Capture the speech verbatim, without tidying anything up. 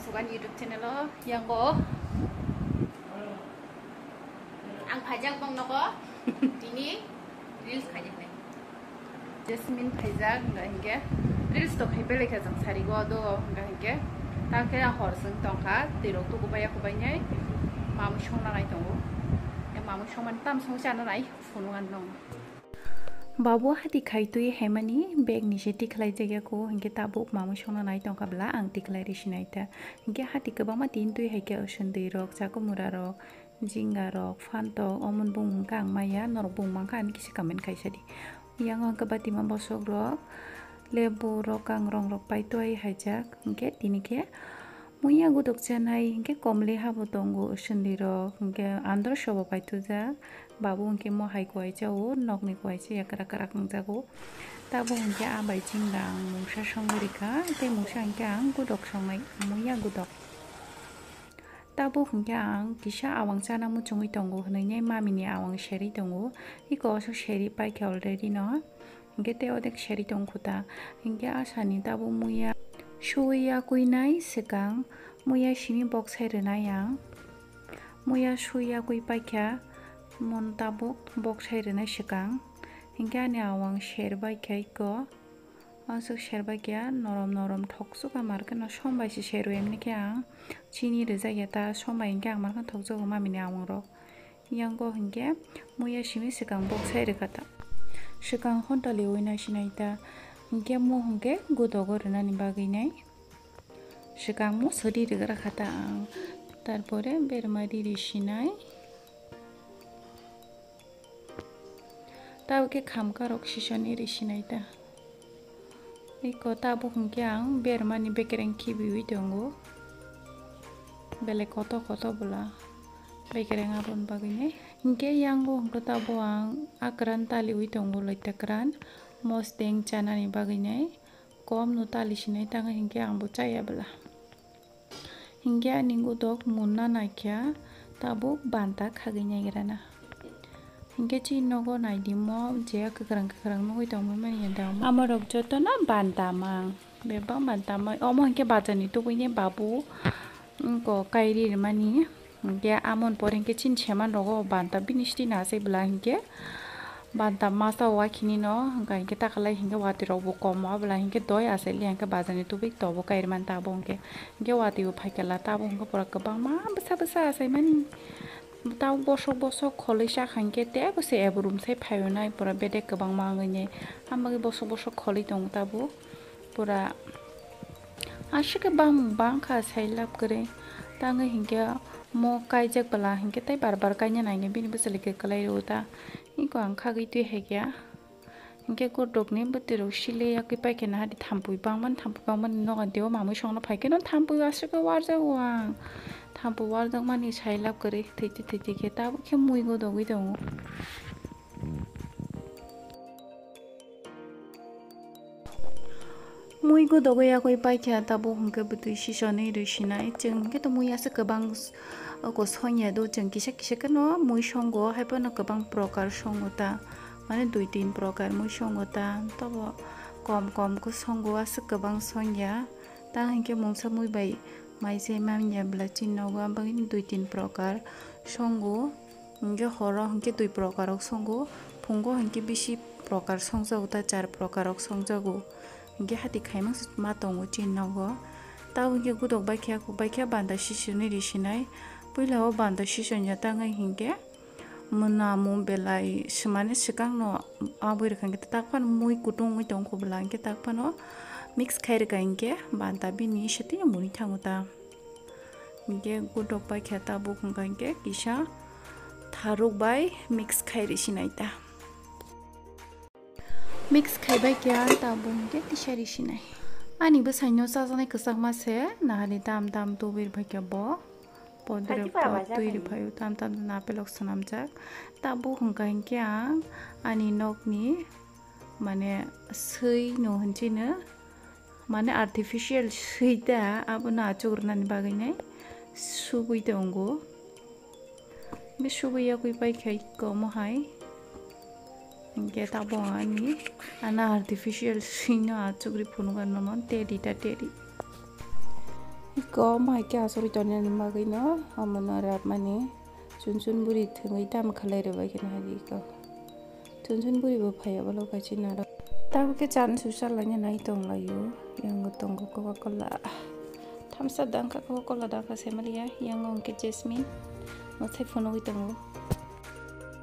Sugan YouTube channel o yango ang phaijak bong nogo tini reels khaijaknai. Jasmine phaijak hwnka hinkhe reels to khai belai kha jang sari go do hwnka hinkhe ta khe hor sung tongkha twi rok tuku baya kubai nai mamui songna nai tongo. Mamui songmani tam song chana nai phunuk an nong. Babu hati khai twi haimani bag ni se tikhlai jagya ko hinkhe tabuk mamui songna nai tongkha bla ang tikhlai risi nai ta. Hinkhe hati kwbangma tin twi hai khe osondwi rok chakumura rok jinga rok phantok omon bung hinkhe ang maya norok bung mankha ani kisa comment khaisa di. Yang hinkhe batima bosok rok lebu rok kangrong rok pai twi haijak hinkhe tini khe Muya gudok chanai hinkhe komli habo tongo, sindwi rok hinkhe andro sobo paitujak, babu hinkhe mohai kuaisa o, nokni kuaisa yakra krak wngjago. Tabuk hinkhe a bai chwng rang mungsa songwi rikha, tei mungsa hinkhe ang gudok songnai, muya gudok. Tabuk hinkhe ang kisa awang chana muchungwi tongo hwnwi mamini awang serwi tongo, iko aswk serwi paikha already no. Hinkhe tei odek seri tong khuta. Hinkhe asani tabuk muya sui yakui nai swkang, muya simi boksai rwnai ang. Muya sui yakui paikha, mon tabuk boksai rwnai swkang. Hinkhe ani awang ser bai kha iko. Aswk ser bai kha norom norom thok swkang mar khe no som bai se seru emni khe ang chini rwjak ya ta som bai hinkhe ang mar khe thok jago mamini awang rok. Yango hinkhe muya simi swkang boksai rwkha ta. Swkang hontaliwi naisinai ta. Hinkhe mo hinkhe gudogo rwnani bagwi nai. Swkang mo sari rwgra kha ta ang. Tarpore berma riri sinai. Tabuk khe khamka rok sisoni ri sinai ta. Iko tabuk hinkhe ang bermani bekereng khibiwi tongo. Belai koto koto bwla bekereng aboni bagwino. Hinkhe yango hinkhe tabuk ang akran taliwi tongo, loita kran. Mosdeng chanani bagwino. Komno tali sinai tangwi hinkhe ang bo chaya bwla. Hinkhe ani gudok munna naikha tabuk banta khagwi naigrana. Hinkhe chini nogo naidimo je kwkhwrang kwkhwrang nugwi tongmani ya dam. Amorok jotono banta mang. Bebak banta mang. Omo hinkhe bazarni tubuni babu wngko kairi rwmani. Hinkhe amoni pore hinkhe chini seman rogo banta bini sitino asai bwla hinkhe. Banta masa wakhini no, hwnkha hinkhe takalai hinkhe watwi rok bo kom o bwla hinkhe doi asai liya hinkhe bazar ni tubui tobo kairman tabo hinkhe, hinkhe watwi bo phaikha la tabo hinkhe pura kwbangma bwsa bwsa asai mani. Tabo bosok bosok kholwi sakha hinkhe tebo se ebrum sai phaio nai pura bedek kwbangma wngwi nai. Hambai bosok bosok kholwi tongo tabo pura. Aswk khe bang bangkha sai lab kwrwi. Tangwi hinkhe mo kaijak bwla hinkhe tei bar bar kaina nainai bini bwswlwi kwklai rwo ta. Iko ang khagwi twi hai khe. Hinkhe gudokni bwtwi rok sile yakwi paikhe nahadi thampui bangmani thampui bangmani nogo tei o mamui songno phaikhe no thampui aswk khe warjago ang. Thampui warjakmani sai lab kwrwi thwitwi thwitwi khe tabuk khe mui gudogwi tongo. Mui gudogwi yakwi paikha tabuk hinkhe bwtwi sisonwi rwi sinai chwng hinkhe to mui aswk kwbang s-, oko songya do chwng kisa kisa kheno mui songo haiphano kwbang prokar songo ta mane dui tin prokar mui songo ta tobo kom kom khe songo aswk kwbang songya ta hinkhe mungsa mui bai mai se manya bwla chini nogo abagini dui tin prokar songo. Hinkhe horo hinkhe dui prokar rok songo, phungo hinkhe bisi prokar songjago ta char prokar rok songjago. Hinkhe hati khaimang se ma tongo chini nogo. Tabo hinkhe gudok baikha, baikha banda sisonwi ri sinai. Puila o banda sisonja tangwi hinkhe mwnamo belai swmani swkangno abwi rwkha hinkhe tak phano mui kutung wngwi tongkho bwla hinkhe tak phano mix khai rwkha hinkhe banda bini sitino muni thango ta. Hinkhe gudok bai khe tabuk hwnkha hinkhe kisa tharuk bai mix khai risi nai ta. Mix khai bai khe tabuk hinkhe tisa risi nai. Ani bwsai no chajaknai kwchakma se nahali dam dam tubui rwphai khe bo podrep twi rwphaio tam tam napelok swnamjak. Tabuk hwnkha hinkhe ang ani nokni mane swi no hinchino. Mane artificial swi ta abono achuk rwnani bagwi nai subui tongo. Bini subui yakwi paikha iko omo hai. Hinkhe tabuk ani ano artificial swi no achuk ri phunukha nono teri ta teri. Ko mai khe asugwi tongnani bagwino omono rapmani chunchun buri thwngwi tamo khalai rwbai khe nahadi ko. Chunchun buri bo phaiya bolo kachi naro. Tabuk khe chan susa laina nai tonglaio. Yango tongo Coca-Cola. Thamsa dangkha Coca-Cola dangkha semaliya. Yango hwnkhe Jasmine. Mothai phunugwi tongo.